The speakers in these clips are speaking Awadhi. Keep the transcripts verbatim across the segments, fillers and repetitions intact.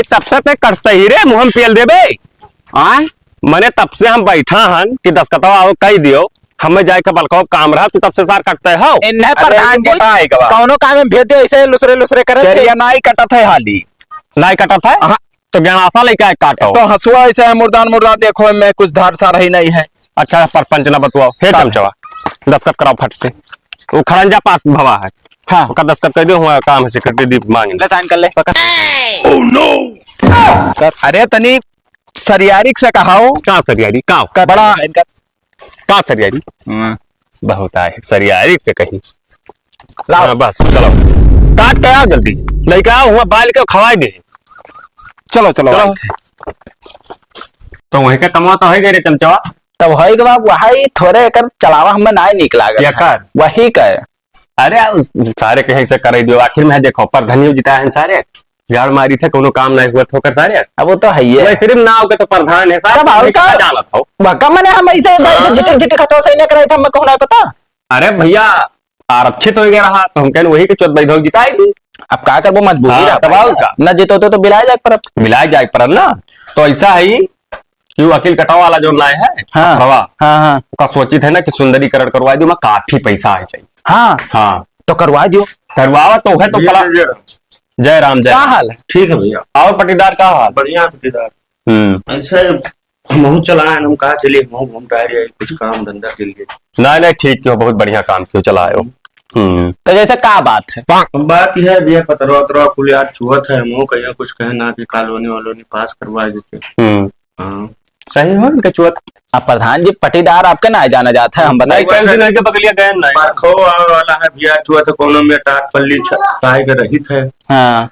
कि तब से ते कटते ही रे, मुँह में पेल देबे। आय? मने तब से हम बैठा हन कि दस्खतवा आओ कही दियो, हमें जाए के बलकवा काम रहा, तू तब से सार कटते हो। इन्हें अरे प्रधान जी, मोटा है गवा। कौनो काम में भेज दे, ऐसे लुसरे लुसरे करे थे। चेरिया नाई कटत है हाली। नाई कटत है? हाँ। तो गंडासा लेके आए काटो। तो हंसुआ ऐसा है, मुर्दान मुर्दा देखो, मैं कुछ धार सा रही नहीं है। अच्छा, सरपंच ना बतुआओ, हे हाँ। चमचवा, दस्तखत कराओ फट से। वो खड़ंजा पास भवा है। हाँ। ओकर दस्तखत कर दियो, हुआ काम है, सिक्योरिटी डी मांगे। ले, साइन कर ले। पकड़। Oh no! कर। अरे, तनी सरियारिक से कहाओ। का सरियारी? का? कर, बड़ा साइन कर। का सरियारी? हाँ। बहुत आए, सरियारिक से कही। लाओ। हाँ, बस, चलो। काट के आओ जल्दी। लइका आओ, हुआ बाल के खवाई दे। चलो, चलो, चलो। भाई। तो वहीं का कमवा तो है गए रे चमचवा। तब है के बाप, वही थोड़े एकर चलावा हमें ना नीक लागत है। एकर? वही का है। अरे, आ, सारे कहीं से कराई दियो। आखिर में है, देखो, परधनियो जिता है सारे। झाड़ मारी थे, कोनो काम नहीं हुआ थोकर सारे। अब वो तो है ही है। वह सिर्फ नाव के तो प्रधान है सारे, तब और नहीं का? कहा जानत हो। वह का मने हम ऐसे हाँ। झिटिक झिटिक हथवा से नहीं कराई था, हमें कहूँ नहीं पता। अरे भैया, आरक्षित हो गया रहा, तो हम कहने वही के चोत बैठक जिताई दी। अब का करबो, मजबूरी हाँ, रहा तब भाई। और का? न जितोते तो बिलाए जाए परत। बिलाए जाए परत ना, तो ऐसा है कि वो अखिल कटाव वाला जो नाय है, हाँ। अथवा, हाँ, हाँ। ओका सोचित है ना कि सुंदरीकरण करवा दी, ओमा काफी पैसा आ जाए। हाँ। हाँ। तो करवा दियो। करवावा तो है तो भैया, भला। जय राम। जय राम, जय का राम। हाल है? ठीक है भैया। और पटीदार का हाल? बढ़िया पटीदार। हम्म। अच्छा, हमहू चलाए, हम कहा चलिए, हमहू घूम टहल आए, कुछ काम धंधा के लिए। नहीं, नहीं, ठीक कियो, बहुत बढ़िया काम कियो, चलायो। हम्म। तो जैसे का बात है? बात यह है भैया, पतरवा उतरवा कुल यार छुअत है, हमहू कहिया कुछ कहे ना कि कॉलोनी वॉलोनी पास करवा देते। हम्म। हाँ। सही हो इनका चुअत। अब प्रधान जी पटीदार आपके ना जाना जात है, हम बताइए। नहीं, कई दिन इनके बगलिया गए नहीं। बरखो आवे वाला है भैया, चुअत है, कोनो में टाट पल्ली छ-, काहे के रहित है। हाँ।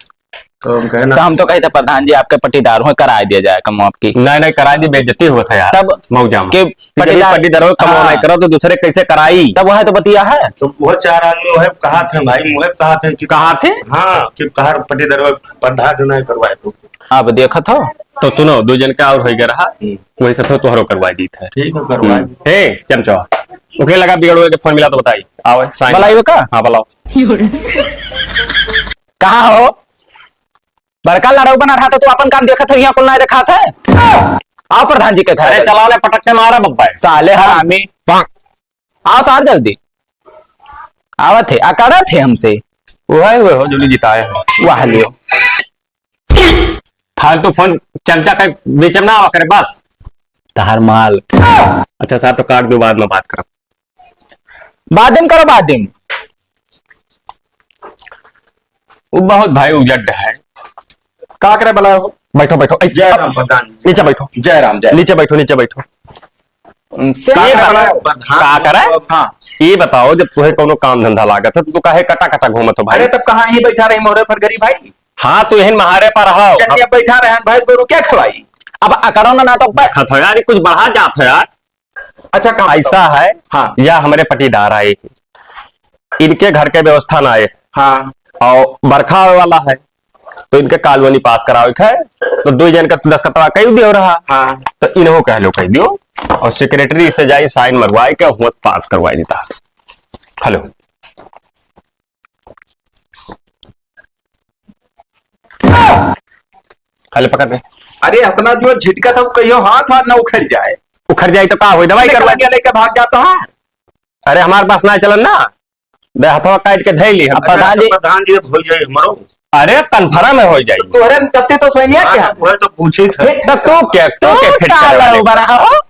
तो हम कहे ना। तो हम तो कहे थे, "प्रधान जी, आपके पटीदार हुए, कराए दिया जाए कम आपकी।" नहीं, नहीं, कराए दी, बेइज्जती हुआ था यार। तब मौजा में। के कि जब पटीदार, पटीदार हुए, कम हाँ। नहीं करो तो दूसरे कैसे कराई? तब वह तो बतिया है। तो वो चार आदमी वह कहा थे भाई, मुहे कहा थे कि कहा थे? हाँ, कि कहा पटीदार हुए, पढ़ा जो नहीं करवाए तो। अब देखत हो। तो सुनो, दो जन का और होई गया रहा, हम्म। वही सब तो तोहरो करवाई दी था। ठीक है, करवाई हम्म। दी। हे, चमचवा, ओके लगा बिगड़ हुए के फोन मिला तो बताई। आओ, साइन। बुलाइए का? हाँ, बुलाओ। कहाँ हो? बड़का लड़ाऊ बना रहा था, तू अपन काम देखत हो, यहाँ कुल ना देखा था। आओ प्रधान जी के घर अरे पे। चलाओ ले, पटक से मारा बब्बा है। साले हरामी। आओ सार जल्दी। आवत है, अकड़त है हमसे। वो है, वो हो, जो भी जिताए हैं। वाह लियो। फालतू फोन चमचा के बीच में ना आवा करे, बस। तहार माल। अच्छा साहब, तो काट दो, बाद में बात करब। बादिम करो, बादिम। वो बहुत भाई उजड्ड है। का करे बलाए हो? बैठो, बैठो। ऐ, जय राम प्रधान जी। नीचे बैठो। जय राम, जय। नीचे बैठो, नीचे बैठो। उनसे का ये करे बता-, बलाए हो? प्रधान का करे? हाँ। ये बताओ, जब तुहे कोनो काम धंधा लागत है, तो तू काहे कटा कटा घूमत हो भाई? अरे, तब कहाँ यहीं बैठा रही मोरे पर गरीब भाई? हाँ, तू यहीं महारे पर रहो। चलिए, अब बैठा रहे हैं, भैंस गोरू क्या खवाई? अब अकरो ना, ना तो ब- देखत हो यार, ये कुछ बढ़ा जात हो यार। अच्छा, काम ऐसा बताओ। है, हाँ। या हमरे पटीदार आए, इनके घर के व्यवस्था ना आए, हाँ। और बरखा आवे वाला है, तो इनके कॉलोनी पास करावे के है, तो दो जन का दस्तखतवा कई दियो रहा, हाँ। तो इन्हों कह लो, कह दियो, और सेक्रेटरी से जाई साइन मरवाए के हुआ पास करवाई देता। हेलो। अरे पकड़ दे। अरे अपना जो झिटका था, वो कहियो हाथ हाथ ना उखड़ जाए। उखड़ जाए तो का होई, दवाई अरे करवा। कलमिया लेके भाग जाता है। अरे हमार पास ना चलन ना, दे हथवा काट के धई ली हम। अब प्रधान जी, प्रधान जी, हो जाए हमरो। अरे कन्फर्म है, हो जाए। तो तोहरे तत्ते तो सैनिया हाँ, क्या? तो वह तो पूछे थे। तो तू क्या, तू तू क्या फिट का करवा लड़ो लेगा? बड़ा हो?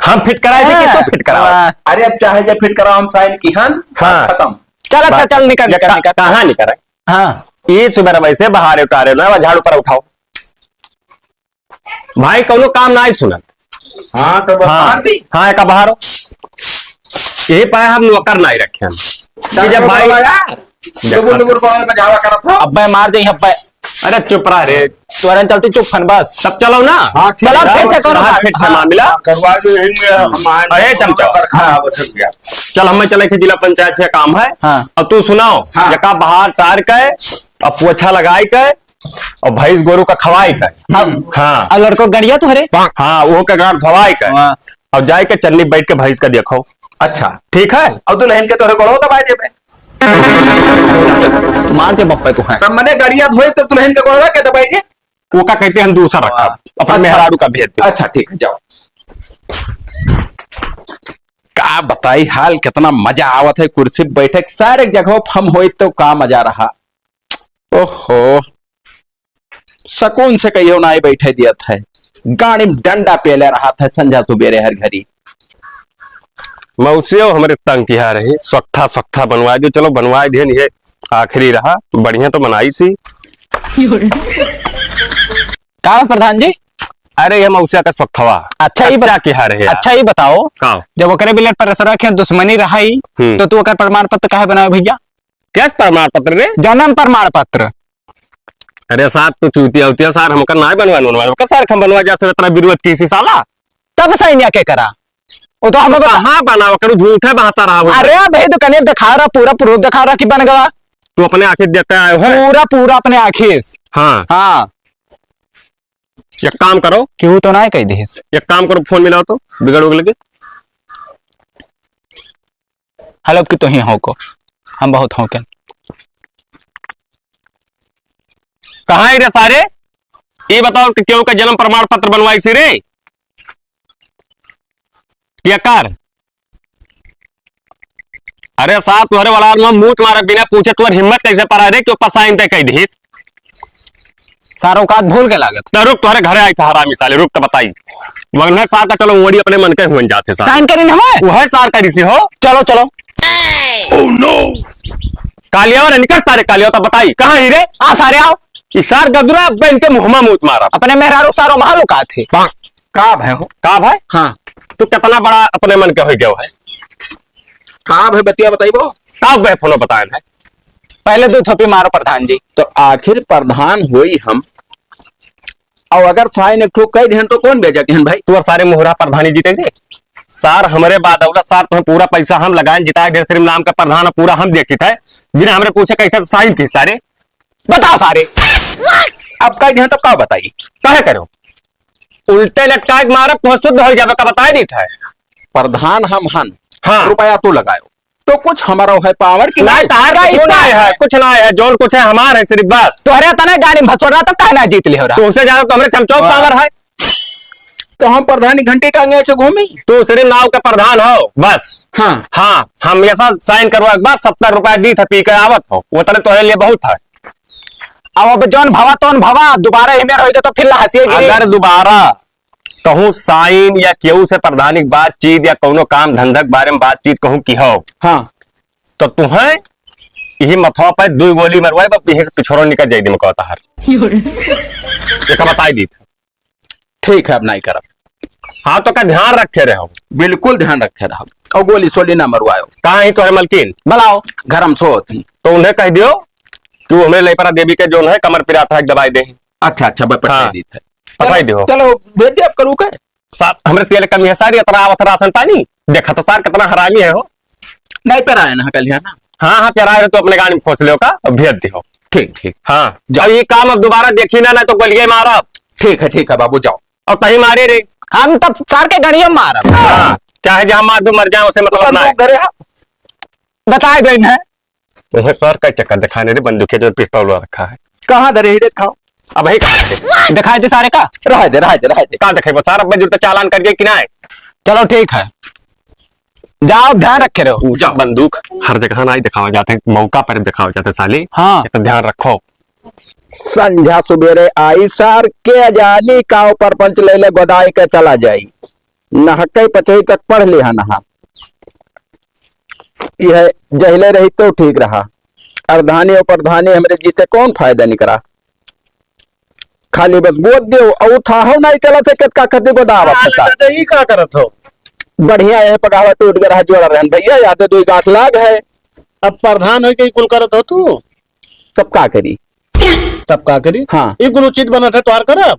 हम फिट कराए थे कि तू हाँ। फिट कराओ? वाह। अरे अब चाहे जे फिट कराओ, हम साइन की हन, हाँ। खत्म। चल, अच्छा, बस। चल, निकल, ये निकल, का-, निकल। कहाँ निकल रहा है? हाँ। ये सुबह वैसे बाहर उतारे ना, झाड़ू पर उठाओ। भाई, कौनो काम ना सुनत। हाँ, तो बस हाँ। मार दी। हाँ, एका बाहर हो। यही पाए हम नौकर ना रखे हम। कि जब भाई यार, डुबुर डुबुर बगल में झावा करत हो। अब्बे मार दे, अब्बे। अरे चुप रह रे। तोरन चलती चुप फन बस। तब चलो ना। हाँ, ठीक चलो, है। फिर से करो हाँ, ना। फिर से हाँ, मामला। हाँ, करवा दो यही में हम आए अरे, हैं, चमचा। बरखा हाँ। आवत है भैया। चल, हमें चले के जिला पंचायत से काम है। हाँ। अब तू सुनाओ, हाँ। जका बाहर सार के, अब पोछा लगाई के, और भैंस गोरू का खवाई के। अब, हाँ। अब लड़को गड़िया तो हरे। हाँ, वो के गांठ धवाई के। हाँ। और जाए के चन्नी बैठ के भैंस का देखो। अच्छा। ठीक है? और दुल्हन के तोरे गोड़ो दबाए देबे। मार दे बप्पे तू है। तब मने गड़िया धोए तो दुल्हन के गोड़वा के दबाई के? ओका कहते हम दूसर रखब, अपने अच्छा। मेहरारू का भेज दे। अच्छा, ठीक है, जाओ। का बताई हाल, कितना मजा आवत है कुर्सी पे बैठे के। सारे जगह पे हम होई तो का मजा रहा। ओहो, सकून से कहियो नाई बैठे दियत है। गाड़ी में डंडा पेले रहत है संझा सुबेरे हर घड़ी। मौसियो हमरे तंग किहा रही, सोकठा सोकठा बनवाए दियो। चलो बनवाए दिहन, ये आखिरी रहा, बढ़िया तो बनाई सी। का बा प्रधान जी? अरे ये मौसिया का सोकठवा। अच्छा, ई बत-, अच्छा किहा रहे यार। अच्छा, ई बताओ, का? जब ओकरे बिलट पर रखे दुश्मनी रही, हम्म। तो तू ओकर प्रमाण पत्र काहे बनावे भैया? कैस प्रमाण पत्र रे? जन्म प्रमाण पत्र। अरे सार, तू चूतिया उतिया सार, हमका नाय बनवाए, बनवाए। ओकर सार हम बनवा जात, इतना विरोध की सी साला। तब सैन्या के करा? वो तो हम तो कहाँ बना, ओकर झूठे बहता रहा वो। अरे भाई, तो कने दिखा रहा, पूरा proof दिखा रहा कि बन गवा। तू अपने आँखें देख के आयो है? पूरा, पूरा अपने आँखें से। हाँ। हाँ। एक काम करो। केहू तो ना कह दिस। एक काम करो, फोन मिलाओ तो, बिगड़ उगड़ के। हेलो, कि तो ही हो को, हम बहुत हो के। कहाँ है रे सारे? ये बताओ कि केहू का जन्म प्रमाण पत्र बनवाई सी रे? ये कर। अरे सार, तोहरे वाला में मूत मारे बिना पूछे तोहर हिम्मत कैसे पड़ा रे? क्यों पसाइन ते कह दी? सार औकात भूल के लागत। तो रुक, तोहरे घरे आई था हरामी साले, रुक तो बताई। वरना सार का चलो ओड़ी अपने मन के हुन जाते सार। साइन करी ना हमें? वह सार करी सी हो। चलो, चलो। Oh no! कालिया वाला निकल सारे, कालिया तो बताई, कहाँ ही रे? आ सारे आओ। ई सार गदुरा बन के मुहमा मूत मारा। अपने मेहरारू सारो वहाँ लुका थे। का भाई हो? का भाई? हाँ। तू कितना बड़ा अपने मन के हो गया है? का भाई बतिया बताइबो? का भाई फोनो बताए है? पहले दो थप्पी मारो प्रधान जी। तो आखिर प्रधान होई हम, और अगर साइन एक ठो कह देहन तो कौन बेजा कहन भाई? तू और सारे मोहरा प्रधानी जीते थे। सार हमरे बाद औला सार तुम्हें पूरा पैसा हम लगाए जिताए ढेर सिर्फ नाम का प्रधान पूरा हम देखित है। बिना हमरे पूछे कैसे साइन की सारे? बताओ सारे। अब कह देहन तो का बताई? कहे करो? उल्टे लटकाए के मारब तो शुद्ध हो जावे का बताए दी था। प्रधान हम हन। हाँ। रुपया तू लगायो। तो कुछ हमारा है पावर की नाहीं, नहीं? तार कुछ ना है, कुछ ना है, जौन कुछ है हमार है सिर्फ बस। तोहरे तने गाड़ी में भसोड़ा तो कहना जीत ले हो रहा। तो उसे ज्यादा तो हमरे चमचौ हाँ। पावर है। तो हम प्रधानी घंटी टांगे ऐसे घूमी? तू सिर्फ नाव का प्रधान हो, बस। हाँ। हाँ, हम ऐसा साइन करवा के बाद सत्तर रुपया दी था, पी के आवत हो, वो तने तोहरे लिए बहुत है। अब, अब जौन भवा तौन भवा, दोबारा ही मेर होई तो फिर हंसिए गिरी। अगर दोबारा कहूँ साइन या केहू से प्रधानी के बातचीत या कौनो काम धंधा के बारे में बातचीत कहूँ की हो, हाँ। तो तुहें यही मथवा पे दुई गोली मरवाए, बस यहीं से पिछोरो निकल जाई दिमाग तहार। एक बताई दी। ठीक है, अब नहीं करब। हाँ, तो का ध्यान रखे रहो। बिल्कुल ध्यान रखे रहो। और गोली सोली ना मरवायो। कहाँ ही तोहरे मलकिन? बुलाओ। घर में सोत ही। तो उन्हें कह दियो कि वो हमरे लइपरा देवी के जौन है, कमर पिरात है, दवाई दे। अच्छा, अच्छा, बस पठाई हाँ। दी थे। पठाई चलो, दियो। चलो, भेज दे, अब करू के? साहब, हमरे तेल कमी है, सारी इतना आवत राशन पानी। देखा तो सार, कितना हरामी है हो। नहीं पेराए ना कल, है ना? हाँ, हाँ, पेराए रहे तो अपने गाड़ी में खोस ले का, अब भेज दे हो। ठीक, ठीक। हाँ, जाओ। अब ये काम अब दोबारा देखी ना, ना तो गोलिये मारब। ठीक है, ठीक है बाबू, जाओ। और कहीं मारे रे। हम तब सार के गड़िया मारब। हाँ, चाहे जहाँ मार दो, मर जाए, उसे मतलब ना है। बंदूक घरे है? बताए गए हैं। तुम्हें सर का चक्कर दिखाने रे, बंदूक है जो पिस्तौल रखा है। कहाँ धरे ही रे, दिखाओ। अब है कहाँ है? दिखाई दे सारे का। रह दे, रह दे, रह दे। का दिखाई? सार अपने जुर्ते चालान करिए कि ना है? चलो ठीक है, जाओ, ध्यान रखे रहो। जाओ। बंदूक हर जगह ना ही दिखावा जाते हैं, मौका पर दिखावा जाते हैं साली। हाँ। ये तो ध्यान रखो। संझा सुबेरे आई सार के अजानी काव परपंच ले ले गोदाई के चला जाई। नहके पचई तक पढ़ लिहा नहा। यह जहिले रही तो ठीक रहा। अर्धानी और प्रधानी हमरे जीते कौन फायदा निकरा? खाली बस गोद दियो, और थाहो नहीं चला से केतका खती गोदावत हाँ, था। चाचा, ई का करत हो? बढ़िया है, पगावा टूट गया रहा, जोड़ा रहन भैया, याद है, दो गांठ लाग है। अब प्रधान होई के कुल करत हो तू? तब का करी? तब का करी? हाँ। ई कुल उचित बनत है, तोहार करब?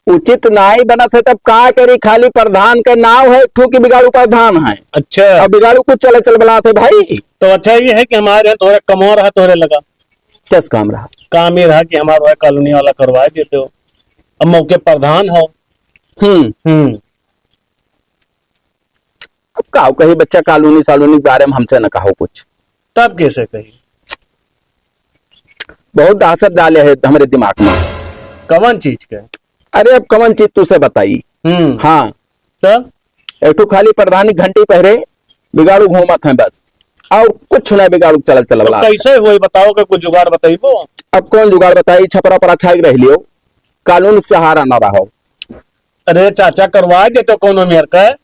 उचित नाई बनत है, तब का करी? खाली प्रधान के नाव है, एक ठो की बिगाड़ू प्रधान है। अच्छा। अब बिगाड़ू कुछ चले चल बलात है भाई। तो अच्छा ये है कि हमारे यहाँ तोहरे कमवा रहा, तोहरे लगा। कस काम रहा? काम ये रहा कि हमारे वहाँ कॉलोनी वाला करवाए देते हो। अब मौके प्रधान हो। हम्म। हम्म। अब का कही बच्चा, कॉलोनी सालोनी के बारे में हमसे न कहो कुछ। तब कैसे कही? बहुत दहशत डाले है हमरे दिमाग में। कवन चीज के? अरे अब कवन चीज तुसे बताई? हम्म। हाँ। तब? एक ठो खाली प्रधानी घंटी पहिरे, बिगाड़ू घूमत हैं बस, और कुछ ना बिगाड़ू चलत चलत तो बा। कैसे होई बताओ, के कुछ जुगाड़ बताइबो? अब कौन जुगाड़ बताई, छपरा पर छाई रह लियो, कानून के सहारा ना रहो। अरे चाचा, करवा दे तो कोनो मेर का।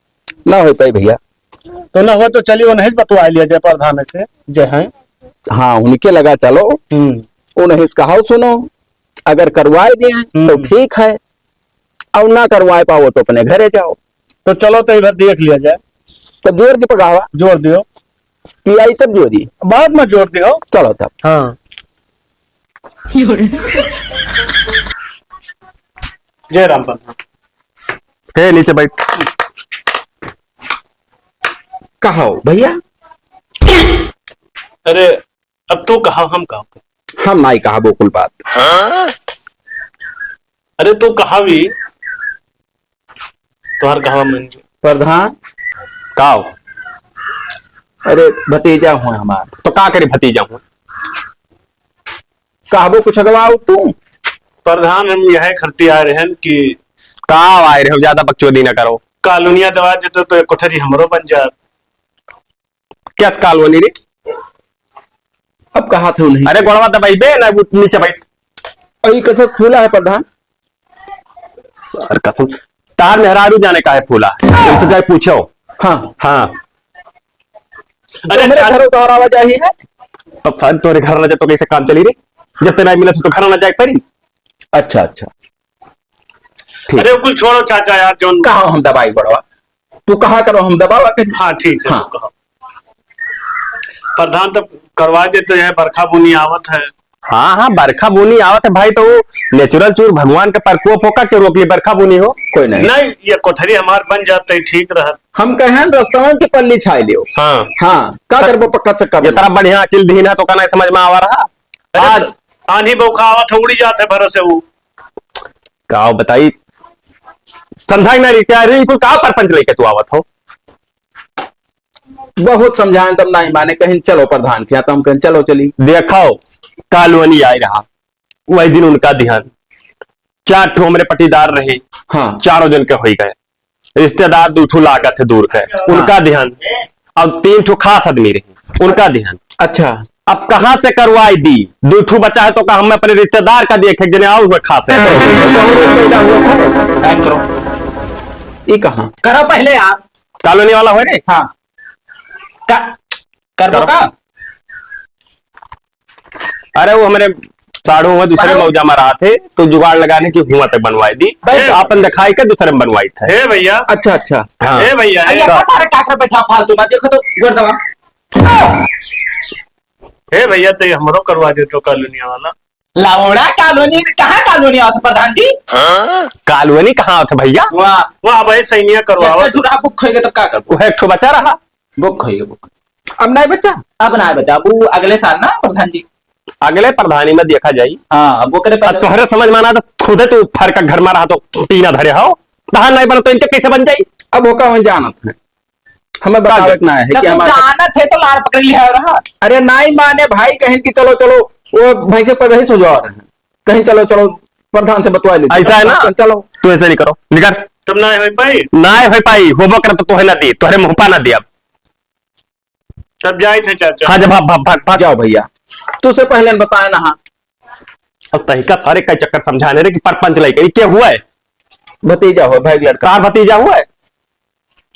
ना हो पाई भैया। तो ना हो तो चलिए, वो नहीं बतवा लिया जाए प्रधान से, जे हैं। हाँ, उनके लगा चलो। हम्म। वो नहीं कहा, सुनो, अगर करवाए दिए तो हम्म। ठीक है, और ना करवाए पाओ तो अपने घरे जाओ। तो चलो, तो इधर देख लिया जाए। तो जोर दी पकावा। जोर दियो। कि आई तब जोरी। बाद में जोर दियो। चलो तब। हाँ। जय राम प्रधान। हे, नीचे बैठ। कहो भैया। अरे, अब तू कहा, हम कहा? हम नाई कहा वो कुल बात। अरे, तू कहा भी, तोहर कहा मन के। प्रधान। का हो? अरे, भतीजा हुआ हमार। तो का करे भतीजा हुआ? कहबो कुछ अगवाओ तू। प्रधान, हम यह खरती आए रहन कि का आए रहे हो, ज्यादा बकचोदी ना करो। कालोनिया दबा देते तो एक कोठरी हमरो बन जात। क्या कालोनी रे? अब कहा थे उन्हें? अरे गोड़वा दबाई बे ना, वो नीचे बैठ। अई कसक फूला है प्रधान। सर कसम, तार मेहरारू जाने का है फूला, तुमसे जाए पूछो। हाँ। हाँ। अरे अरे मेरे चार घरों का आवाजाही है। तब साहब तोरे घर ना जाए तो कैसे काम चली रे? जब तेरा मिला तो घर ना जाए परी। अच्छा, अच्छा। ठीक। अरे कुल छोड़ो चाचा यार, जौन कहा हम दबाई बड़वा, तू कहा करो हम दबावा करी। हाँ, ठीक है, हाँ। तू कहो। प्रधान तो करवा देते हैं, बरखा बुनी आवत है। हाँ, हाँ, बरखा बुनी आवत है भाई, तो वो natural चूर भगवान का प्रकोप हो का के रोक ली बरखा बुनी हो? कोई नहीं। नहीं, ये कोठरी हमार बन जाते ही ठीक रहत। हम कहें रस्तवन के पल्ली छाई लियो। हाँ। हाँ, का करबो पक्का चक्का ये बना। तरह बढ़िया अकिल दीन है तो का नहीं समझ में आवा रहा? अरे आज आन्ही बौखा आवत है, उड़ी जात है भरोसे वो। का बताई, समझाई ना रही क्या रे, कुल का परपंच लेके तू आवत हो? बहुत समझाएं तब नहीं माने, कहीं चलो प्रधान के यहाँ, तो हम कहें चलो चली। देखो, कालोनी आई रहा, वही दिन उनका दिहन, चार ठो हमरे पटीदार रहे, हाँ। चारों जन के होई गए, रिश्तेदार दू ठो लागत है दूर के, हाँ। उनका दिहन, और तीन ठो खास आदमी रहे, उनका दिहन। अच्छा। अब कहाँ से करवाई दी? दू ठो बचा है तो का हम अपने रिश्तेदार का देखे, जने आओ हुए खास है। पैदा हुआ था। साइन करो। ये कहाँ? करो पहले यार। कालोनी वाला हो रे? हाँ। का, करबो करो। का? अरे वो हमरे साढ़ू हुआ दूसरे अरे। मौजा में रहा थे, तो जुगाड़ लगाने की हुआ तक बनवाई दी। भाई। अपन दिखाई के दूसरे में बनवाई था। हे भैया। अच्छा, अच्छा। हाँ। हे भैया, अरे हे। इतना सारा काकरा बैठा फालतू बात, देखो तो गोड़ दबा। हे भैया, तो ये हमरो करवा दे तो कालोनिया वाला। लावड़ा कालोनी, कहाँ कालोनी आवत है प्रधान जी? कालोनी कहाँ आवत है भैया? वाह। वाह भाई, सैनिया करवावा। एक ठो बुक खोएगा तब का करबो? वो एक ठो बचा रहा। बुक खोएगा, बुक। अब नहीं बचा? अब नहीं बचा, अब वो अगले साल ना प्रधान जी। अगले प्रधानी में देखा जाई। हाँ, अब वो करे अब पहले। तोहरे समझ में ना तो खुदे तू फरका घर में रहा तो टीना धरे हो, तहां नहीं बना तो इनके कैसे बन जाई? अब वो का जानत है? हमें बतावे के ना है तब कि तू हमारे जानत है तो लाड़ पकड़ लिया रहा। अरे नाई माने भाई, कहीं कि चलो, चलो, वो भैंसे पर वही सुझाव रहे हैं। कहीं चलो, चलो, प्रधान से बतवा लीजिए। ऐसा है ना? चलो। तू ऐसा नहीं करो, निकर। तब ना हो पाई? ना हो पाई, होबो कर तो तोहे ना दी, तोहरे मुंह पा ना दी अब। तब जाए थे चाचा। हाँ, जब भाग, भाग, भाग, भाग। जाओ भैया, तू से पहले न बताए ना, हाँ। अब तहिका सारे कई चक्कर समझाने रे कि परपंच लइके, ई के हुआ है? भतीजा हुआ, भाई लड़का। का भतीजा हुआ है?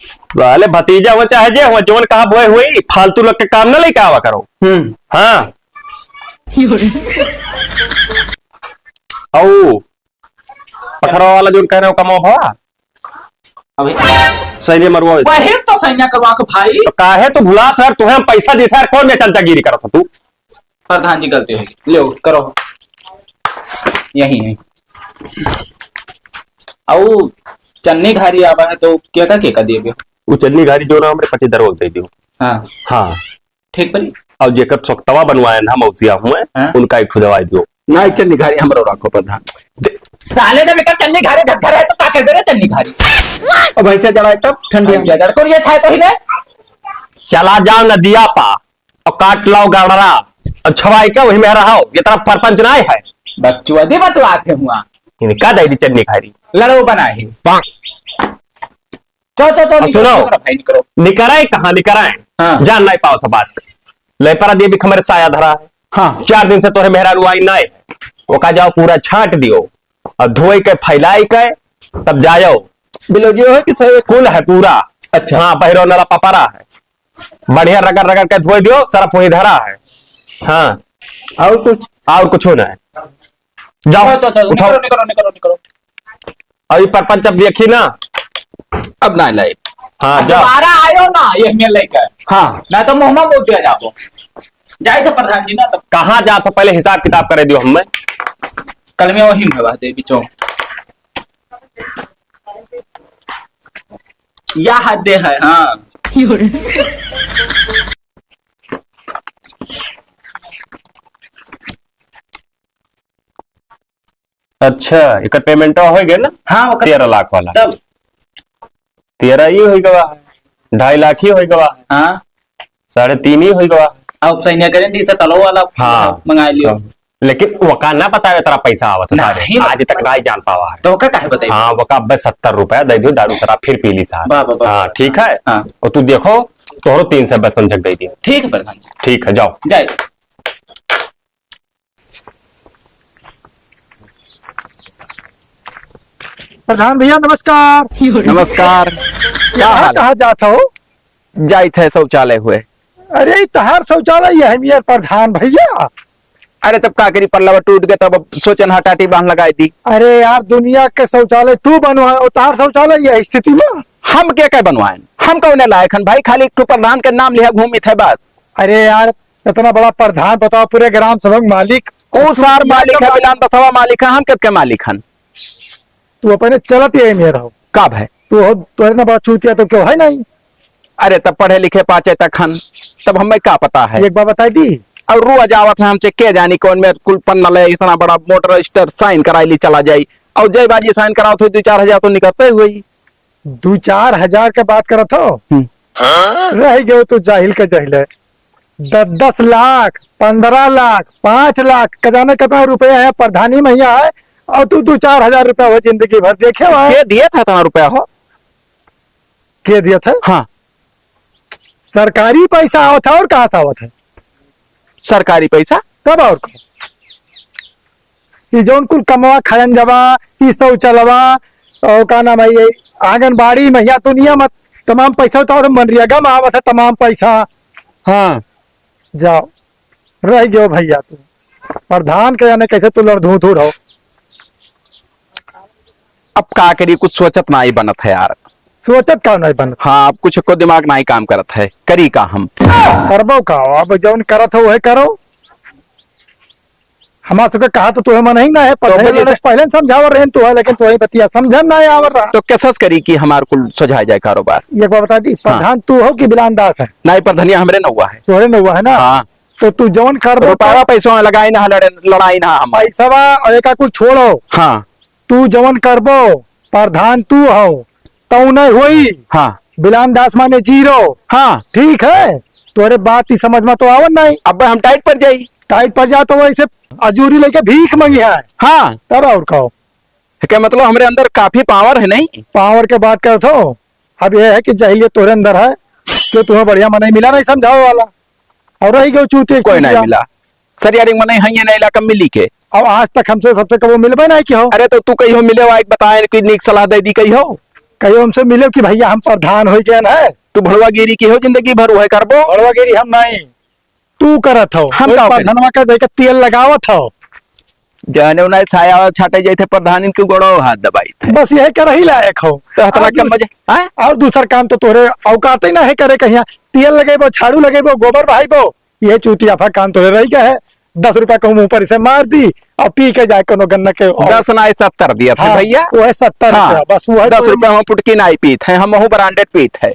साले भतीजा हुआ चाहे जे हुआ, जौन कहा बोए हुई, फालतू लोग के काम ना लेके आवा करो। हम्म। हाँ। औ, पखरवा वाला जौन कह रहे हो, कमाओ भवा। अभी सैन्य मरवा वही तो सैन्य करवा के भाई। तो काहे तू भुलात है? तुहे हम पैसा देत है, कौन में चमचागिरी करत है तू? प्रधान जी, गलती होगी, ले करो, यही है। औ चन्नी घारी आवा है तो केका, केका देबे? वो चन्नी घारी जो ना हमरे पटीदार दे दियो। हाँ। हाँ। ठीक परी। और जेकर सोकतवा बनवाए ना मौसिया हुए, हाँ। उनका एक ठो दवाई दियो। ना, चन्नी घारी हमरो राखो प्रधान। दे- साले जब एकर चन्नी घारी धर है तो का करबे रे चन्नी घारी? अब भैंसा जड़ा है तब ठंडी भैंसा जड़ को ये छाए तो ही ने। चला जाओ नदिया पा और काट लाओ गाड़रा और छवाई के वही में रहो। ये तरफ परपंच ना है। बकचोदी बतलात है हुआ। इनका दे दी चन्नी खारी। लड़ो बनाए ही। चलो, चलो, चलो, अब निकलो, सुनो। निकलो भाई, निकलो। निकराए कहाँ निकराए? हाँ। जान नहीं पाओ था बात। ले परा देवी के हमरे साया धरा है। हाँ। चार दिन से तोहरे मेहरारू आई नहीं। ओका जाओ पूरा छांट दियो और धोए के फैलाई के तब जाओ। बिलोजियो है कि सही? कुल है पूरा। अच्छा। हाँ, बहिरो नला पपरा है। बढ़िया रगड़ रगड़ के धोए दियो, सरफ वही धरा है। हाँ। और कुछ? और कुछ ना है। जाओ, चलो, चलो, चलो, उठाओ। निकलो, निकलो, निकलो, निकलो। अभी परपंच अब देखी ना। अब ना लाई। हाँ, अब जाओ। दोबारा आयो ना, ये मेल लेकर। हाँ। ना तो मुँह में बोल दिया जाओ। जाए तो प्रधान जी ना, तब कहाँ जा तो पहले हिसाब किताब करे दियो हमें। कल में वही में बात है, बिचो। या हद है, हाँ। अच्छा, एकर payment हो गया ना? हाँ, ओकर तेरह लाख वाला। तब? तेरह ही हो गवा है, ढाई लाख ही हो गवा है। हाँ। साढ़े तीन ही हो गवा है। अब सैन्य करें, जैसे तलो वाला हाँ। मंगा लियो। लेकिन वका ना बतावे तेरा पैसा आवत है सारे। नहीं। आज तक नहीं जान पावा है। तो वका काहे बताई? हाँ, वका बस सत्तर रुपया दे दियो, दारू शराब फिर पी ली साहब। वाह, वाह, वाह। हाँ, ठीक है। हाँ। और तू देखो, तोहरो तीन सौ बर्तन झक दे दियो। ठीक है प्रधान जी। ठीक है, जाओ। जय। प्रधान भैया नमस्कार। नमस्कार। क्या यहाँ हाल है? कहाँ जात हो? जाइत है शौचालय हुए। अरे, ई तहार शौचालय है, हम यार प्रधान भैया। अरे, तब का करी, पल्लवा टूट गए, तब अब सोचन हा टाटी बांध लगाई दी। अरे यार, दुनिया के शौचालय तू बनवाए, और तहार शौचालय यह स्थिति में? हम के, के बनवाएन? हम कौने लायक हन भाई, खाली एक ठो प्रधान के नाम लिहा घूमित है बस। अरे यार, इतना बड़ा प्रधान बताओ, पूरे ग्राम सभा के मालिक। ऊ सार मालिक है, बिलान बसवा मालिक है, हम के, के मालिक हन? तू अपने चलत यही में रहो। का भाई? तू हो, तोरे ना बड़ा चूतिया तो क्यों है नहीं? अरे, तब पढ़े लिखे पाँचे तक हन, तब हमें का पता है? एक बार बताई दी। और रोज आवत है हमसे, के जानी कौन में कुल पन्ना ले, इतना बड़ा मोटर रजिस्टर साइन कराई ली चला जाई। और जय बाजी साइन करावत हो, दो चार हजार तो निकलते हुए ही। दो चार हजार के बात करत हो? हम्म। रह गयो तू जाहिल के जाहिले। दस दस लाख, पन्द्रह लाख, पाँच लाख, का जाने कितना रुपया है, प्रधानी में यहाँ है, और तू दो चार हजार रुपया हो जिंदगी भर देखे हो। के दिए था इतना रुपया हो? के दिए थे? हाँ। सरकारी पैसा आवत है और कहाँ से आवत है? सरकारी पैसा? तब और का? ई जौन कुल कमवा खयन जवा, ई शौचलवा, और का नाम है, ये आंगनबाड़ी में, यहाँ दुनिया में तमाम पैसा तो और मनरेगा में आवत है तमाम पैसा। हाँ। जाओ, रह गयो भैया तू। प्रधान के जाने कैसे तू लड़धूधुर हो। अब का करी, कुछ सोचत नाई बनत है यार। सोचत का नाई बनत? हाँ, अब कुछ को दिमाग नाई काम करत है, करी का हम? करबो का, अब जौन करत हो वह करो। हमार सबके कहा तो तुहे मन ही ना है, तो पहले वजह से पहले समझावर रहन तू है, लेकिन तुहे बतिया समझन ना आवर रहा। तो कैसे करी कि हमार कुल सुझाई जाए कारोबार? एक बार बता दी, हाँ। प्रधान तू हो कि बिलान दास है? नाई, प्रधानिया हमरे नौवा है। तोहरे नौवा है ना? हाँ। तो तू जौन करबो रुपया तो पैसा लगाई ना, लड़े, लड़ाई ना हम। पैसवा और एका कुल छोड़ो। हाँ। तू जवन करबो, प्रधान तू हो, तौने होई। हाँ। बिलान दास माने जीरो। हाँ। ठीक है, तोरे बात ही समझ में तो आवत नहीं। अब हम टाइट पर जाई। टाइट पर जा तो वैसे अजूरी लेके भीख मंगी है। हाँ। तब और कहो। क्या मतलब, हमरे अंदर काफी पावर है नहीं? पावर के बात करत हो। अब ये है कि जहिलिए तोरे अंदर है, कि तुम्हें बढ़िया मनई मिला नहीं समझावे वाला। और रही गयो चूतिया कोई नहीं चूतिया। मिला। सरियारी मनई है ये नहीं इलाका मिली के। अब आज तक हमसे सबसे कबो मिलबे नहीं किहो। अरे तो तू कहियो मिले वाइक बताए कि नीक सलाह दे दी कहियो। कहियो हमसे मिले कि भैया हम प्रधान हो गए हैं। तू भड़वागिरी किहो जिंदगी भर वह करबो। भड़वागिरी हम नहीं, तू करत हो। हम का करी? प्रधानवा के देके तेल लगावत हो। जाने उन्हें छाया छाटे जाते प्रधान इनके गोड़ो हाथ दबाई थे। बस यही कर ही लायक हो। तो हतला और कम दूस-, मजे, हाँ? और दूसर काम तो तोहरे औकात ही ना है करे कहिया। तेल लगेबो, झाड़ू लगेबो, गोबर बहाइबो, ये चूतियाफा काम तोहरे रह गया है। दस रुपया कहूँ मुँह पर इसे मार दी और पी के जाए कोनो गन्ना के और दस ना, सत्तर दिया था हाँ, भैया। वो है सत्तर हाँ, रुपया, बस वो है दस तो रुपया हम पुटकी ना ही पीत है, हम वहू ब्रांडेड पीत है।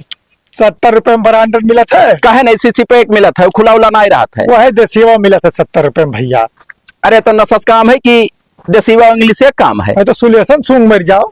सत्तर रुपया में ब्रांडेड मिलत है। काहे नहीं, सीसी पैक मिलत है, खुला उला नहीं रहत है। वो है देसीवा मिलत है सत्तर रुपया में भैया। अरे तो नसस काम है कि देसीवा इंग्लिश एक काम है? अरे तो सुलेसन सूंघ मर जाओ,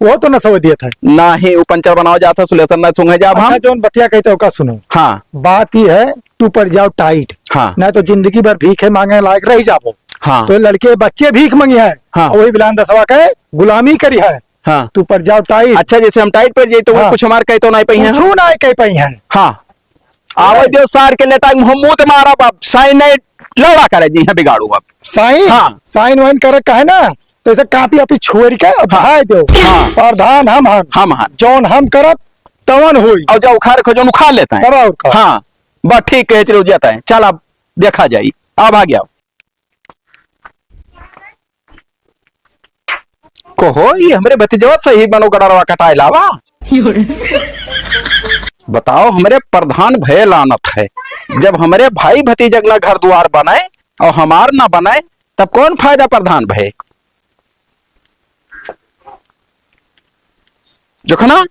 वो तो नसवा दिया था। ना ही वो पंचर बनाओ जाता, सुलेसन ना सूंघे जाब अच्छा, हम। जौन बतिया कहते हो का सुनो। हाँ। बात ये है, तू पड़ जाओ टाइट। हाँ। ना तो जिंदगी भर भीखे मांगे लायक रह जाबो। हाँ। तो लड़के बच्चे भीख मंगिहैं। हाँ। और वही बिलान दसवा के गुलामी करिहैं। हाँ। तू पड़ जाओ टाइट। अच्छा, जैसे हम टाइट पड़ जाई तो वो हाँ। कुछ हमार कह तो नाहीं पइहैं। कुछ नाहीं कह पइहैं। हाँ। आवे दियो सार के लेटा, मुँह मूत मारब अब, साइन नाहीं लौड़ा करे जी, यहाँ बिगाड़ू अब। साइन? हाँ। साइन वाइन करे कहे ना, तो ऐसे कापी वापी छोड़ के अब हाँ। बहाय दो। हाँ। प्रधान हम हन। हम हन। जौन हम करब, तवन होई। और जाओ उखाड़ खो जौन उखाड़ लेता है। तब और का? हाँ। बस ठीक कहे चलो जाता है। चल अब देखा जाई। अब आ गया। कहो, ये हमरे भतीजवा सही बनो गड़रवा कटाए लावा। बताओ, हमरे प्रधान भये लानत है। जब हमरे भाई भतीजक ना घर दुआर बने और हमार ना बने, तब कौन फायदा प्रधान भये? जोखना,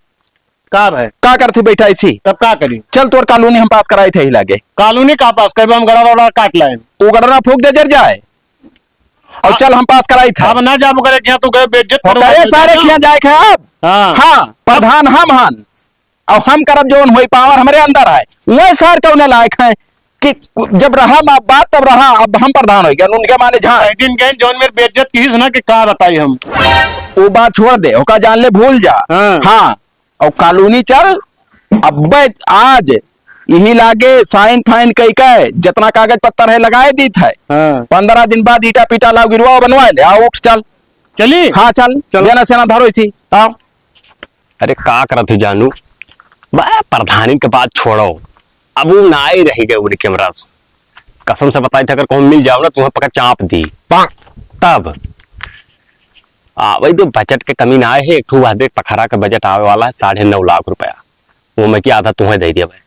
का भाई? का करती बैठा इसी? तब का करी? चल, तोर कॉलोनी हम पास कराई थे ही लागे। कॉलोनी का पास करबे? हम गड़रा उड़रा काट लाए। वो गड़रा फूक दे, जर जाए। और हाँ। चल, हम पास कराई थे। अब ना जाबो करे, क्या तू गए बेइज्जत वो करो, करे सारे ना। खिया जाए खे अब। हाँ। हाँ, प्रधान हम हन। और हम करब जौन होई, पावर हमरे अंदर है। वह सार कौने लायक है कि जब रहा माँ बात तब रहा, अब हम प्रधान हो गए, उनके माने झाड़। एक दिन गए जौन मेरे बेइज्जत की ना कि का बताई हम। वो बात छोड़ दे, ओका जान ले भूल जा। हाँ। हाँ। और कॉलोनी चल, अब्बे आज यही लागे साइन फाइन कई के जितना कागज पत्तर है लगाए दीत है। हाँ। पन्द्रह दिन बाद ईटा पीटा लाओ गिरवा बनवा ले, आओ उठ चल। चली? हाँ चल, चलो। देना सेना धरो इसी, आओ। अरे का करत हो जानू, बा प्रधानी के बात छोड़ो, अब वो ना ही रह गए उनके हमरा। कसम से बताई था, अगर कहूँ मिल जाओ ना, तुम्हें पका चाप दी। तब आ, वही तो बजट के कमी ना है। एक ठो वह देख, पखरा का बजट आवे वाला है साढ़े नौ लाख रुपया, वो में की आधा तुम्हें दे दिया भाई।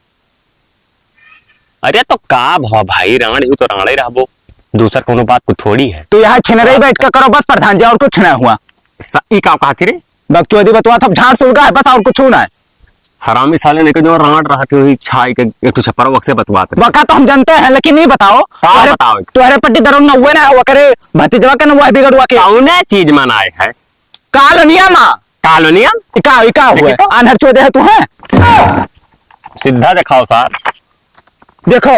अरे तो का भवा भाई, रांड ही तो रांडे रहबो, दूसर कोनो बात को थोड़ी है। तो यहाँ छिनरई हाँ। बैठ के करो बस प्रधान जी, और कुछ ना हुआ। स-, ई का कहा रे? बकचोदी बतवा, सब झाड़ सुलगा है बस, और कुछ ना है। हरामी साले ने के जो रांड रहत हुई छाई के एक ठो छप्पर वक से बतवात रहे। वका तो हम जानते हैं, लेकिन नहीं बताओ। का तोहरे, बताओ? तोहरे पट्टी दरों नौवे ना हुआ करे, भतीजवा के नौवा बिगड़ुआ के। कौने चीज मनाए है? कालोनिया मा। कालोनिया? इका, इका हुआ। देखो। आन्हर चोदे है तू है। सीधा दिखाओ सार। देखो।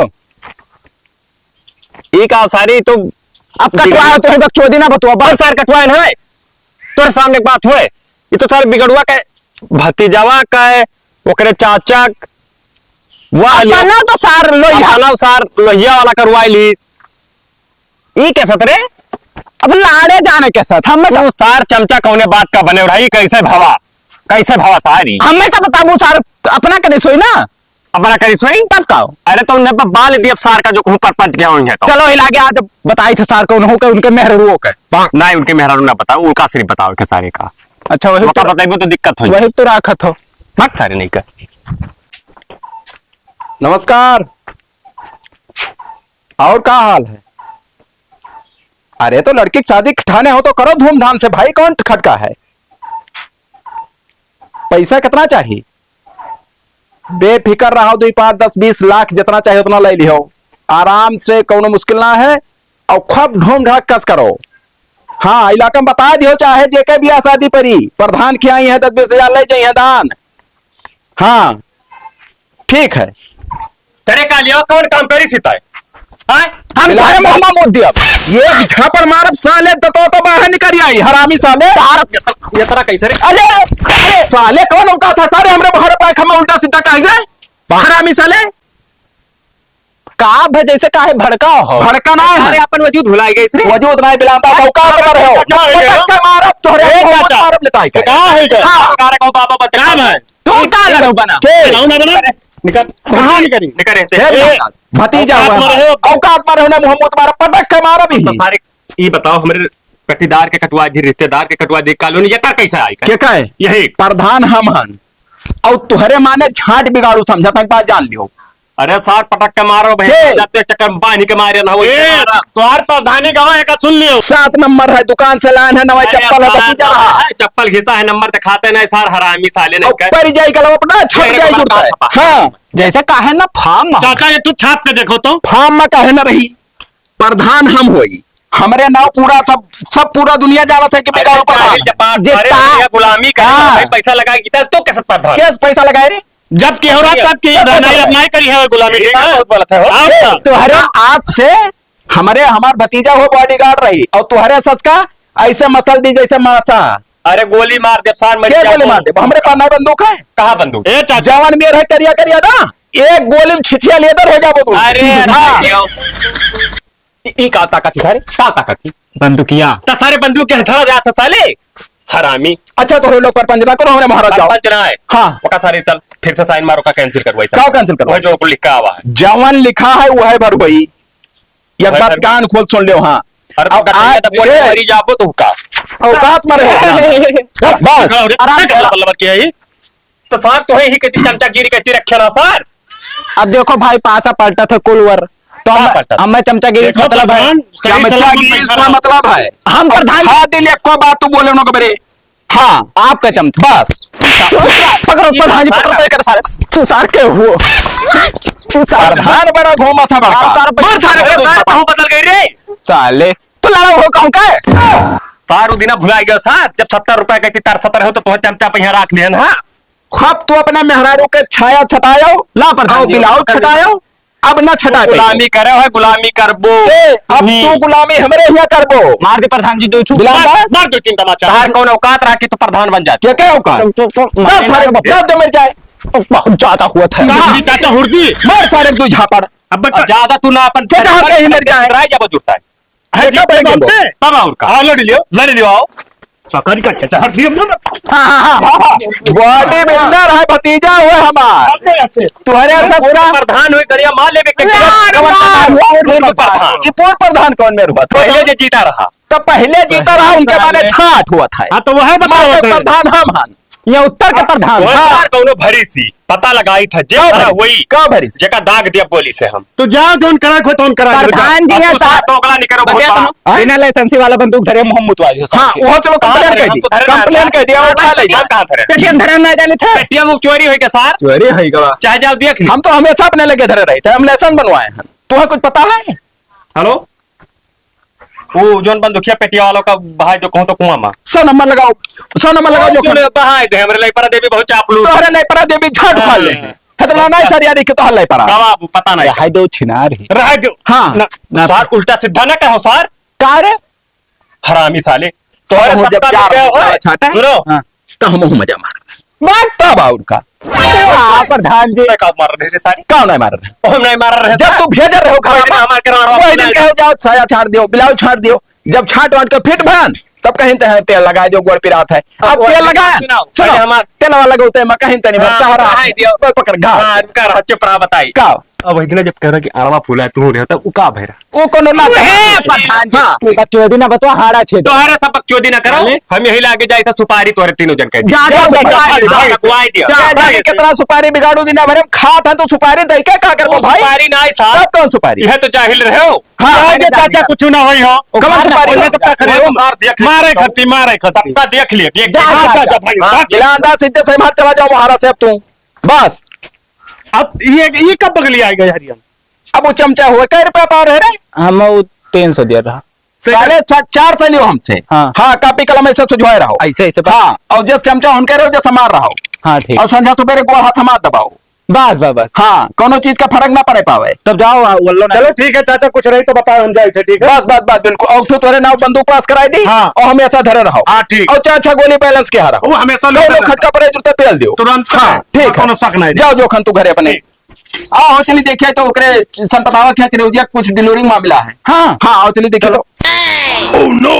ई का सारी तो अब कटवाओ तो है, बकचोदी ना बतुआ, बस। सार कटवाए ना है। तोरे सामने एक बात हुए, ये तो सारे बिगड़ुआ के भतीजावा का है, ओकरे चाचा क-, वाह लो। अपना तो सार लोहिया। अपना सार लोहिया वाला करवाई ली। ई के साथ रे? अब लाड़े जाने के साथ, हम तू सार चमचा कौने बात का बने रही, कैसे भवा? कैसे भवा सारी? हमें का बताबू सार, अपना करे सोई ना। अपना करी सोई? तब का हो? अरे तो उन्हें बाल दिया सार का जो कहूँ परपंच गया हुई है तो। चलो, इलागे आज बताई थे सार को, उन्हों के, उनके मेहरुओ के। नहीं, उनके मेहरारू ना बताओ, उनका सिर्फ बताओ के सारे का। अच्छा, वही उनका तो, बताइबो तो दिक्कत हो जाए। वही तो राखत हो। भाग सारे नहीं कर। नमस्कार। और का हाल है? अरे तो लड़की की शादी ठाने हो तो करो धूमधाम से भाई, कौन खटका है? पैसा कितना चाहिए? बेफिकर रहो, दुई पाँच, दस, बीस लाख जितना चाहिए उतना ले लिहो, आराम से, कौनो मुश्किल ना है। और खूब ढूम ढाक कस करो। हाँ, इलाका में बता दियो, चाहे जेके बियाह शादी परी, प्रधान खियाई है, दस बीस हजार ले जाई है दान। हाँ, ठीक है। करे का लिया, कौन काम करी सिताए? हाँ? हम बिलास घर में भाई। हम मुद्दे अब। ये झापड़ मारब साले, तो, तो, तो बाहर निकल आई, हरामी साले। तार-, ये तरह कैसे रे? अरे, अरे, साले कौन औकात है सारे हमरे बाहर पाए खमा उल्टा सीधा कह गए? हरामी साले। का भे जैसे काहे भड़का हो? भड़का ना है। अरे अपन वजूद भुलाई गए रे। वजूद नहीं बिलाता, औकात पर हो। पटक के मारब तोहरे, एक बात। मारब लेटाई के। का है का? हाँ। कार को बाबा बता। काम है। तू का लड़ो बना? के? लाओ ना बना। निकल। कहाँ निकल? निकल ऐसे। हे ए, भतीजा औकात हुआ। में रहो। औकात में रहो ना, मुंह मुंह तुम्हारा पटक के मारा भी। तो सारे, ये बताओ, हमरे पट्टीदार के कटवा दी, रिश्तेदार के कटवा दी, कॉलोनी ये का कैसा आई? के का है? यही। प्रधान हम हन। और तुहरे माने झाट बिगाड़ू समझा था, एक बात जान लियो। अरे सार पटक के मारो भाई, के? जाते चक्कर में बांध के मारे ना, वैसे ए, मारा। तोहार प्रधानी गवा है का, सुन लियो। सात नंबर है, दुकान से लान है, नवा अरे चप्पल है, सार, भतीजा रहा। है, चप्पल घिसा है, नंबर दिखाते नहीं सार, हरामी साले नहीं और कर। परी जाई गलवा अपना, छट तेरे जाई को जुड़ता है। बता, हाँ। जैसे काहे ना फार्म में। चाचा, ये तू छाप के देखो तो। फार्म में काहे ना रही? प्रधान हम होई, हमरे नाव पूरा सब, सब पूरा दुनिया जानत है कि अरे बिगाड़ू प्रधान। जाहिल जब्बार, जे सारे का दुनिया गुलामी करे, हाँ। भाई पैसा लगा के जीता, तो कैसे प्रधान? कैसे पैसा लगाए रे? जब के हो रहा, तब के ये धरना, ये अपना ही करी है गुलामी, ठीक है? बहुत गलत है हो। आप ए, तोहरे आज से हमरे, हमार भतीजा हो bodyguard रही, और तुहरे सच का ऐसे मसल दी जैसे मासा। अरे गोली मार दे, सार मर के जाए गोली तो। मार दे, हमरे पास ना बंदूक है। कहाँ बंदूक? ए चाचा। जवान मेर है करिया करिया ना, एक गोली में छिछिया लेदर हो जाबो तू। अरे, अरे, हाँ। भाई, आओ। ई, ई का ताकत है सारे? का ताकत है? बंदूकिया। त सारे बंदूक के हथौड़ा जात है साले। हरामी। अच्छा, तोहरे लोग परपंच ना करो, हमरे महाराज जाओ। परपंच ना है। हाँ। ओका सारे चल, फिर से sign मारो, का cancel करवाई का सारे। Cancel करवाई? वह जो लिखा हुआ है। जवन लिखा है, वह भर होई। एक वह बात भर कान खोल सुन लेव, हाँ। अरे तो अब गठैया आज तो बोल के ए, मरी जाबो तो का? औकात में रहो। बस। आराम से। बल्लभ किया ही। तो सार तोहे ही कहती चमचागिरी कहती रखे ना सार। अब देखो भाई, पासा पलटा था कुलवर, तो हम, का पलटा था? हमें चमचागिरी से देखो मतलब है। प्रधान, सही सलामत चमचागिरी से बैठा रहो। मतलब है। हम अब प्रधान खा दिल एको बात तू बोले नो के बरे। हाँ। आपका चमचा। बस। पकड़ो प्रधान जी, पकड़ो, तय कर सारे। तू सार के हुओ। तू सार प्रधान बड़ा घूमा था बड़का। हाँ, सार बोल सारे के दूध सार पा। कहूँ बदल गई रे। साले। तो लड़ा हो कहूँ का? सार उ दिना भुला गया सार, जब सत्तर रुपया के तार सत्तर हो तो तोहर चमचा पे यहाँ रख लिहन, हाँ। अब तू अपने मेहरारू के छाया छटायो, ला प्रधान और जी, ब्लाउज कर छटायो, अब ना छटा गुलामी करे है, गुलामी करबो। ए, अब तू गुलामी हमरे हिया करबो। मार दे प्रधान जी, दो छू। गुलाम मार, दास। मार दो तीन तमाचा। तार कौन औकात रहा कि तू प्रधान बन जाते? क्या, क्या औकात? तो, तो, तो, दस सारे, दस दे मर जाए। बहुत ज्यादा हुआ था। कहाँ? जी, चाचा हुर्दी। मार सारे दो झापड़। अब बेटा ज्यादा तू ना अपन चाचा, हम कहीं मर जाए। राय जब जुटता है। है देखा जी, पड़ेगा हमसे? तब और का? हाँ, लड़ लियो। लड़ लियो, आओ। सकरी का खेत हर दियो ना। हाँ, हाँ, हाँ, हाँ, हाँ। Body builder है, भतीजा हुआ हमार। हमसे, हमसे। तुम्हारे पूर्व ससुरा प्रधान हुई, करिया मार लेबे के। यार, कौन यार, प्रधान हुआ? पूर्व प्रधान। ये पूर्व प्रधान कौन में हुआ था? पहले जे जीता रहा। तो पहले जीता रहा, उनके माने छाट हुआ था। हाँ, तो वह बताओ माने तो। प्रधान हम हन। ये उत्तर के प्रधान। वह हाँ। बार कौनो भरी सी पता लगाई था, जे का भरा भरी? वही का भरी सी? जेका दाग दिया गोली से हम। तो जा, जोन करा खो, तोन करा। प्रधान जी अब हैं तू साहब। साहब दोगला नहीं करो, बहुत बड़ा। हाँ? बिना license वाला बंदूक धरे मुहम्मद वाली हो हाँ, साहब। वो चलो कहाँ complain धरे? कर हम दी। तो धरे ना, complain हम कर दिया, तो उठा ले जा। कहाँ धरे? पेटीएम धरे ना जाने थे। पेटीएम वो चोरी होई के सार? चोरी होई के बा। चाहे जाओ देख ली। हम तो हमेशा अपने लगे धरे रही थे, हम license बनवाए हैं। तुम्हें कुछ पता है? Hello? वो जोन बंदूकिया पेटिया वालों का भाई जो कहूँ तो कुआं मा। सौ नंबर लगाओ, सौ नंबर लगाओ, जो सुन, बहाय दे, हमरे लइपरा देवी बहुत चापलूस। तोहरे लइपरा देवी झाट हाँ। फाड़ ले। इतना नहीं सर यार, कि तोहर लइपरा। का बाबू, पता नहीं। रहाय दो छिनार ही। रहाय दो। हाँ। ना, ना। सार उल्टा सीधा ना कहो सार। का रे? हरामी साले। तोहरे हम जब सबका चार मिल गया हो, छाटा है। सुनो। हाँ। तो हम मजा मार। बात तब और का। वाह, प्रधान जी। तै का मार रहे रे सारी? का नहीं मार रहे? हम नहीं मार रहे जब सार। तू भेज रहे हो वही दिन खाना, हमार के राणा वही दिन अपना कहो जाओ, साया छाड़ दियो, ब्लाउज छाड़ दियो। जब छाट वाट के फिट भन, तब कहीं ते तेल लगा दियो, गोड़ पिरात है। अब अब वही तेल दिन लगा, सुनाओ, सुनो, पहले हमार तेल वाला लगौते मैं कहीं तनी भर हाँ, सहारा। हाँ, दियो। कोई पकड़ घा। हाँ, रुका रहा, चुप रहा, बताई। का? अब वही दिन जब कह रहा कि अड़वा फूला तू रहे, तब उ का भैरा? वो कोनो ना उहे था। प्रधान जी। हाँ। बकचोदी ना बतवा, हाड़ा छेद। तोहरे सब बकचोदी ना करो। अरे। हम यही लागे जाए था सुपारी तोहरे तीनों जन के। जा, जा, जा, सुपारी। जा, जा, लगवाई दिया। जा, जा, जा, कितना सुपारी बिगाड़ू दिन भर हम खात हैं तो सुपारी दे के का करबो वो भाई? सुपारी ना आई साहब। तब कौन सुपारी? यह तो जाहिल रहे हो। हाँ। जा, जा, चाचा, कुछ ना होई हो। कौन सुपारी? ओने सबका खड़े हो। मार दिया। मारे खत्ती, मारे खत्ती। सबका देख लिया, देख जा, लिया। जा, जा, जा, भाई, हाँ। जा। मिलान दास, इज्जत से बाहर चला जाओ, महाराज साहब, तू। बस। अब ये, ये कब बगली आएगा हरियाणा? अब वो चमचा हुआ, कै रुपया पाव रहे रे? हम वो तीन सौ दिया रहा। साढ़े सात, चार सौ लियो हमसे। हाँ। हाँ, कापी कलम ऐसे सुझवाए रहो। ऐसे, ऐसे पर हाँ, और जब चमचा उनके रहो, जब समार रहो। हाँ, ठीक। और संझा सुबेरे गोड़ हाथ हमार दबाओ। बस, बस, बस। हाँ, कोनो चीज का फर्क ना पड़े पावे। तब जाओ, आ, वल्लो ना। चलो, ठीक है, चाचा, कुछ रही तो बताओ, हम जाए थे, ठीक है? बस, बस, बस, बिल्कुल। और तू तोरे नाव बंदूक पास कराई दी हाँ। और हमेशा धरे रहो। हाँ, ठीक। और चार छह गोली balance के हारा। वो हमेशा कौनो लेते खटका पड़े, जूता पेल दियो। तुरंत हाँ, ठीक है। कोनो शक नहीं। जाओ, जोखन तू घरे अपने। ठीक। आ, हो चली देखिए तो ओकरे संपदावा के चिरौजिया कुछ delivery मामला है। हाँ। हाँ, हो चली देखिए तो। Oh no!